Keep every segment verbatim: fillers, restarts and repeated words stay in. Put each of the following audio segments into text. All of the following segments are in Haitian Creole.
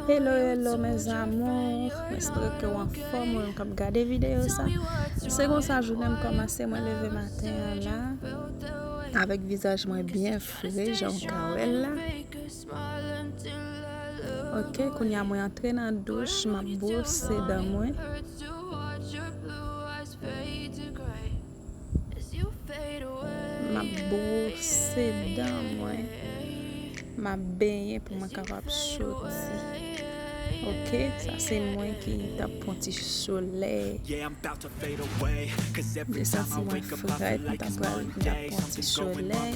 Hello, hello, mes amours. M espere ke w anfòm, ou menm k ap gade videyo sa. Se konsa jounen m kòmanse, mwen leve maten an la, avèk vizaj mwen byen fre, jan w ka wè l la. Ok, kounye a mwen antre nan douch, m ap bwose dan mwen. M ap bwose dan mwen. M ap benyen pou mwen kapab soti. Ok, sa se mwen ki t ap pran ti solèy. M te santi mwen frèt, m t ap pral, m t ap pran ti solèy.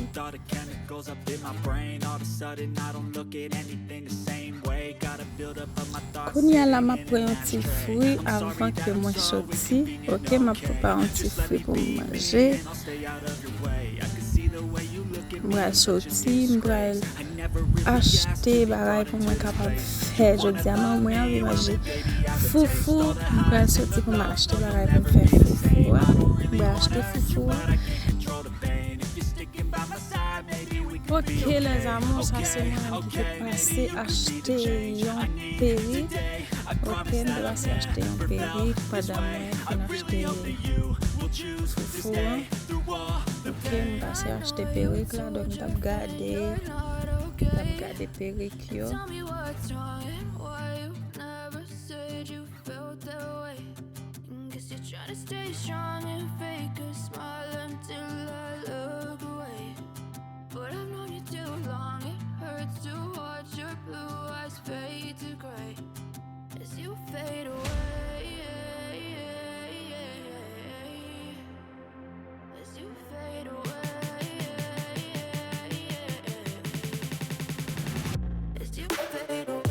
Kounye a la, m ap pran yon ti fwi avan ke mwen soti. Ok, m ap prepare yon ti fwi pou m manje. M pral soti, m pral achte bagay pou mwen kapab fè jodi a. Manman mwen anvi manje foufou. M pral soti pou m achte bagay pou m fè foufou a. M pral achte foufou a. Ok, les amours, sa se mwen menm ki te pase achte yon perik. Ok, m te pase achte yon perik pandan mwen fin achte foufou an. Ok, m pase achte perik la, donk m t ap gade, m t ap gade perik yo. Guess you're trying to stay strong and fake a smile until I look away. But I've known you too long, it hurts to watch your blue eyes fade to gray as you fade away. As you fade away. As you fade away.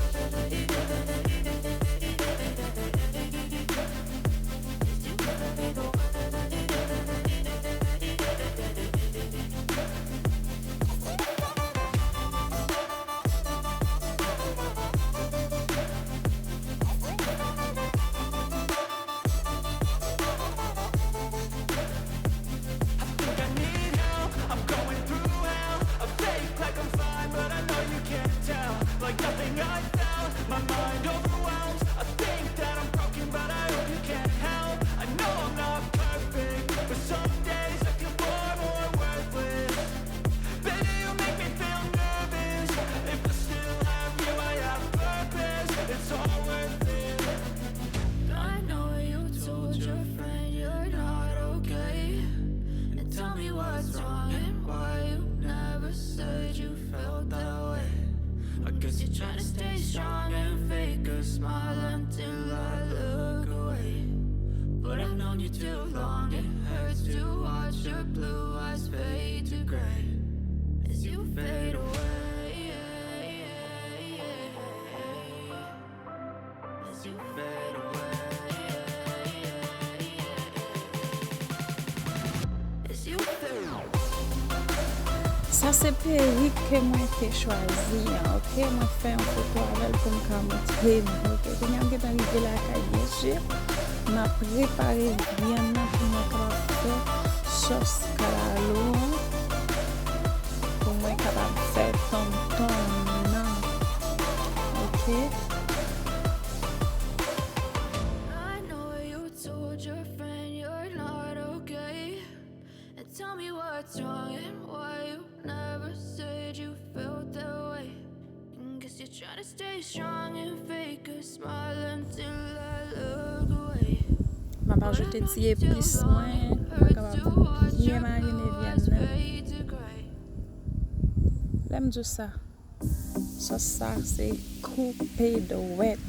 I think I need help. I'm going through hell. I fake like I'm fine, but I know you can't tell. Like nothing I felt. My mind overwhelms. I think that I'm broken, but I hope you can't help. I know I'm not perfect, but some days I feel far more worthless. Baby, you make me feel nervous. If I still have you, I have purpose. It's all worth it. I know you told your friend you're not okay. And tell me what's wrong and why you never said you felt that way. I guess you're trying to stay strong and fake a smile until I look away. But I've known you too long, it hurts to watch your blue eyes fade to gray as you fade away. As you fade away. As you fade away. Sa se perik ke mwen te chwazi an, ok? Mwen fè yon foto avè l pou m ka montre nou, ok? Kounye a m gentan rive lakay, byen si. M ap prepare vyann nan pou mwen kapab fè sòs kalalou an. Pou mwen kapab fè tonmtonm nan. Ok? I know you told your friend you're not okay. And tell me what's wrong and why you never said you felt that way. And guess you're trying to stay strong and fake a smile until I look away. M ap ajoute ti epis mwen, mwen kapab byen marine vyann nan. Lè m di w sa, sòs sa se koupe dwèt.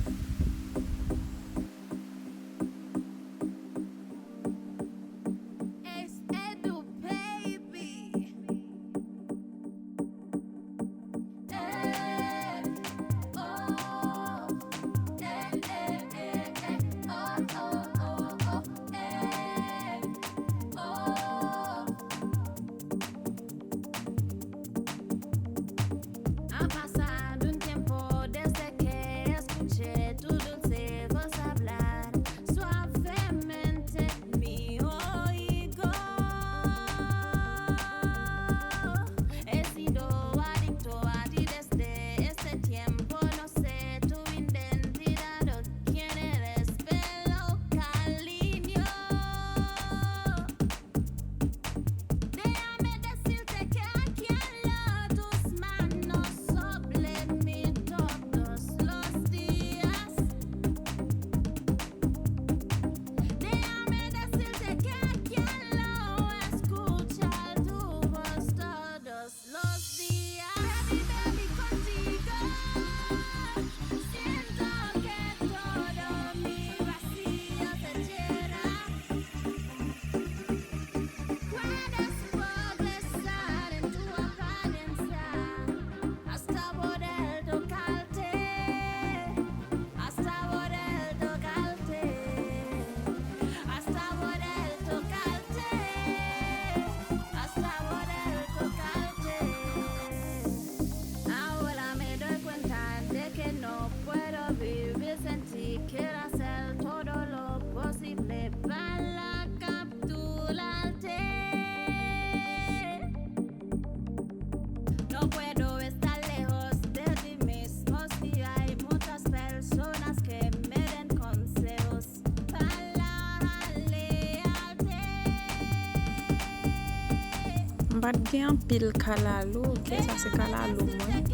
Quiero hacer todo lo posible para capturarte. No puedo estar lejos de ti mismo si hay muchas personas que me den consejos para la lealtad. M pa t gen anpil kalalou, ok? Sa se kalalou mwen.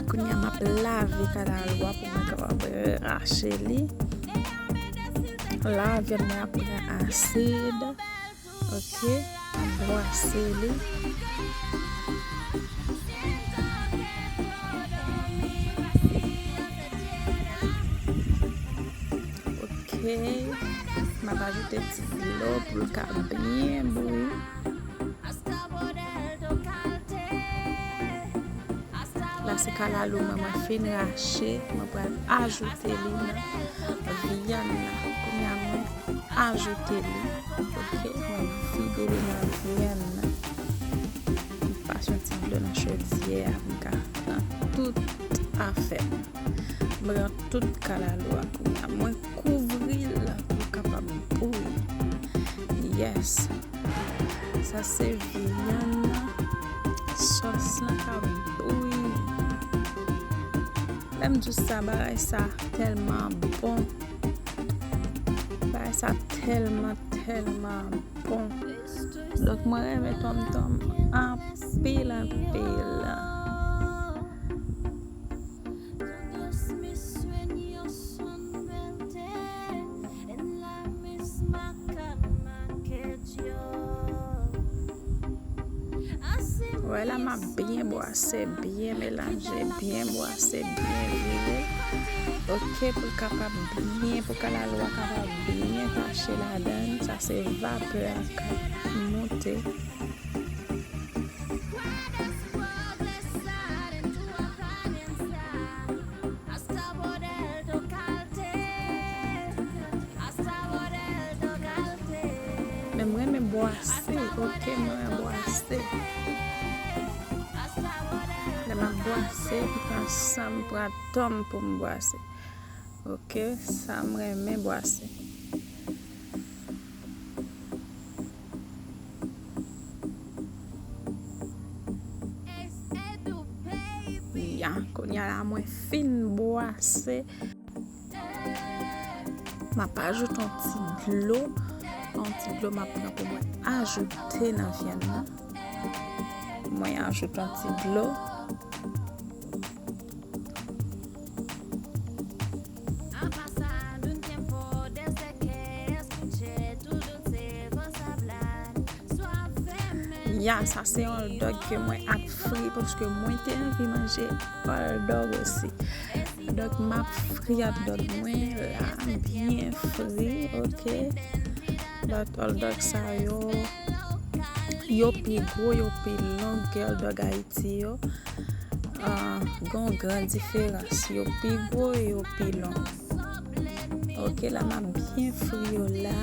Kounye a m ap lave kalalou a pou mwen kapab rache li. La, vyann mwen ap pran asid. Ok, m ap bwase li. Ok, m ap ajoute ti dlo pou l ka byen bouyi. La se kalalou mwen, mwen fin rache, mwen pral ajoute li nan vyann nan. Kounye a mwen ajoute li. Ok, mwen vide li nan vyann nan. M pase yon ti dlo nan chodyè a, m ka pran tout afè m. M pran tout kalalou a kounye a. Mwen kouvri l pou l kapab bouyi. Yes. Sa se vyann nan. Sòs lan ka bouyi. Lè m di w sa, bagay sa tèlman bon. Bagay sa tèlman, tèlman bon. Donk, mwen renmen tonmtonm anpil, anpil. Todos mis sueños son verte en la misma cama que yo. Wè la, m ap byen bwase, byen melanje, byen bwase, byen vire. Ok, pou l kapab byen, pou kalalou a kapab byen tache ladan l. Sa se vapè a k ap monte. Men mwen renmen bwase, ok, mwen renmen bwase. Lè m ap bwase, m pran san m, pran tan m pou m bwase. Ok, sa m renmen bwase. Ya, kounye a la mwen fin bwase. M ap ajoute yon ti dlo. Yon ti dlo m ap pran pou mwen ajoute nan vyann nan. Mwen ajoute yon ti dlo. Ya, sa se yon hot dog ke mwen ap fri, paske mwen te anvi manje hot dog osi. Donk, m ap fri hot dog mwen la, byen fri, ok. But hot dog sa yo, yo pi gwo, yo pi long ke hot dog Ayiti yo. Ah, gen yon gran diferans. Yo pi gwo e yo pi long. Ok, la m ap byen fri yo la.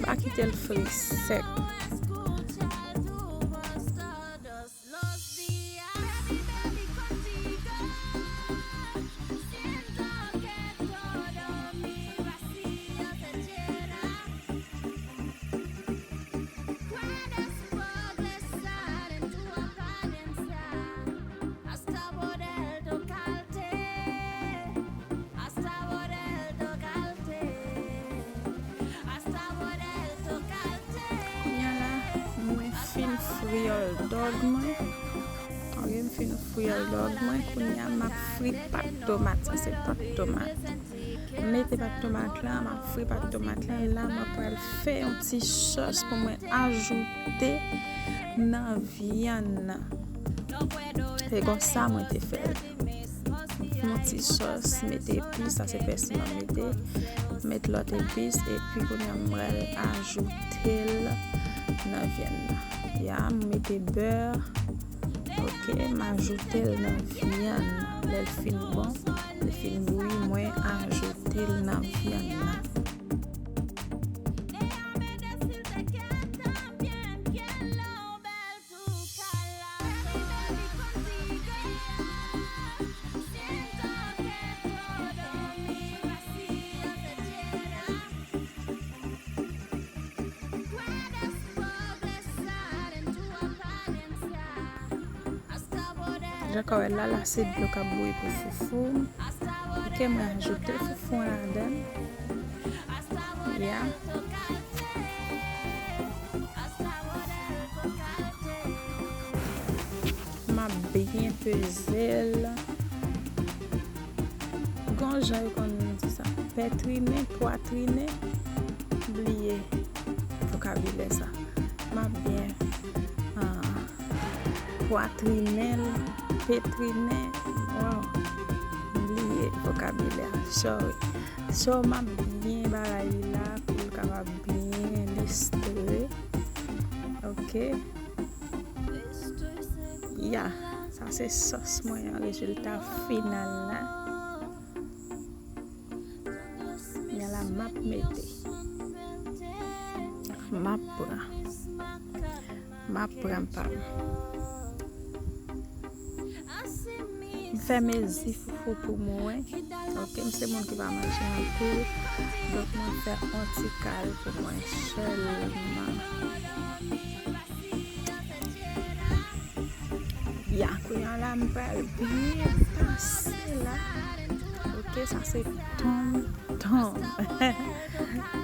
Pa kite l fri sèk. Kounye a la, mwen fin fri hot dog mwen. Ok, m fin fri hot dog mwen. Kounye a, m ap fri pat tomat. Sa se pat tomat. M mete pat tomat la, m ap fri pat tomat la. La, mwen pral fè yon ti sòs pou mwen ajoute nan vyann nan. Se konsa mwen te fè l. Yon ti sòs, mete epis, sa se pèsi m ap mete. Met lòt epis, epi kounye a m pral ajoute l nan vyann nan. Ya, m mete bè. Ok, m ajoute l nan vyann nan. Lè l fin bon, li fin bouyi, mwen ajoute l nan vyann nan. Jan ka wè la, la se dlo k ap bouyi pou foufou. Ok, mwen ajoute foufou an ladan l. Ya. M ap byen peze l. Gon jan yo konn di sa, pètrinen, pwatrinen, bliye vokabilè sa. M ap byen, ah, pwatrinen l, petrinen, waw, bliye vokabilè a, sorry. So, m ap byen bagay li la pou l kapab byen listre. Ok. Ya, sa se sòs mwen an, rezilta final la. Men la m ap mete. M ap pran. M ap pran pa m. M fè mezi foufou pou mwen. Ok, m se moun ki pa manje anpil. Donk, mwen fè yon ti kal pou mwen sèlman. Ya, kounye a la, m pral byen pase la. Ok, sa se tonm tonm.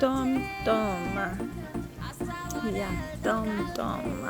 Tonm tonm. Ya, tonm tonm.